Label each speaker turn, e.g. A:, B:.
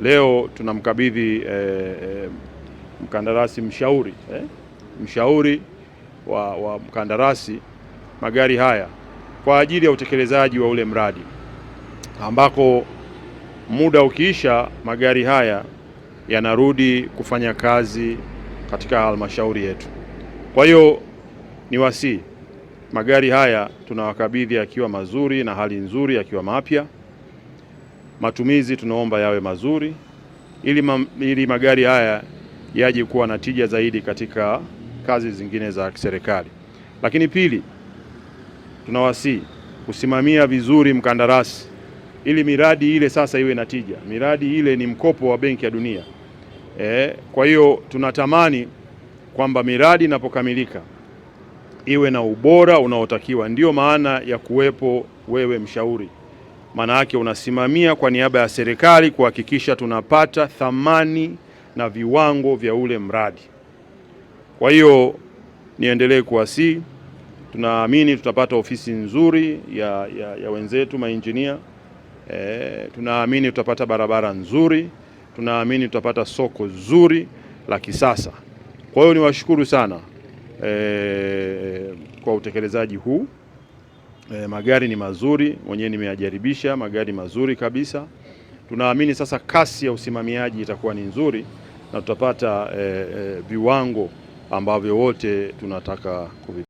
A: Leo tunamkabidhi mkandarasi mshauri mshauri wa mkandarasi magari haya kwa ajili ya utekelezaji wa ule mradi ambako muda ukiisha magari haya yanarudi kufanya kazi katika halmashauri yetu. Kwa hiyo ni wasii, magari haya tunawakabidhi yakiwa mazuri na hali nzuri, yakiwa mapya. Matumizi tunaomba yawe mazuri ili magari haya yaje kuwa na tija zaidi katika kazi zingine za serikali. Lakini pili, tunawasihi kusimamia vizuri mkandarasi ili miradi ile sasa iwe na tija. Miradi ile ni mkopo wa Benki ya Dunia. Kwa hiyo tunatamani kwamba miradi inapokamilika iwe na ubora unaotakiwa. Ndiyo maana ya kuwepo wewe mshauri, maana yake unasimamia kwa niaba ya serikali kuhakikisha tunapata thamani na viwango vya ule mradi. Kwa hiyo niendelee kuwasihi, tunaamini tutapata ofisi nzuri ya wenzetu mainjinia. Tunaamini tutapata barabara nzuri, tunaamini tutapata soko zuri la kisasa. Kwa hiyo niwashukuru sana kwa utekelezaji huu. Magari ni mazuri, mwenyewe nimeyajaribisha, magari mazuri kabisa. Tunaamini sasa kasi ya usimamiaji itakuwa ni nzuri na tutapata viwango ambavyo wote tunataka kuvi.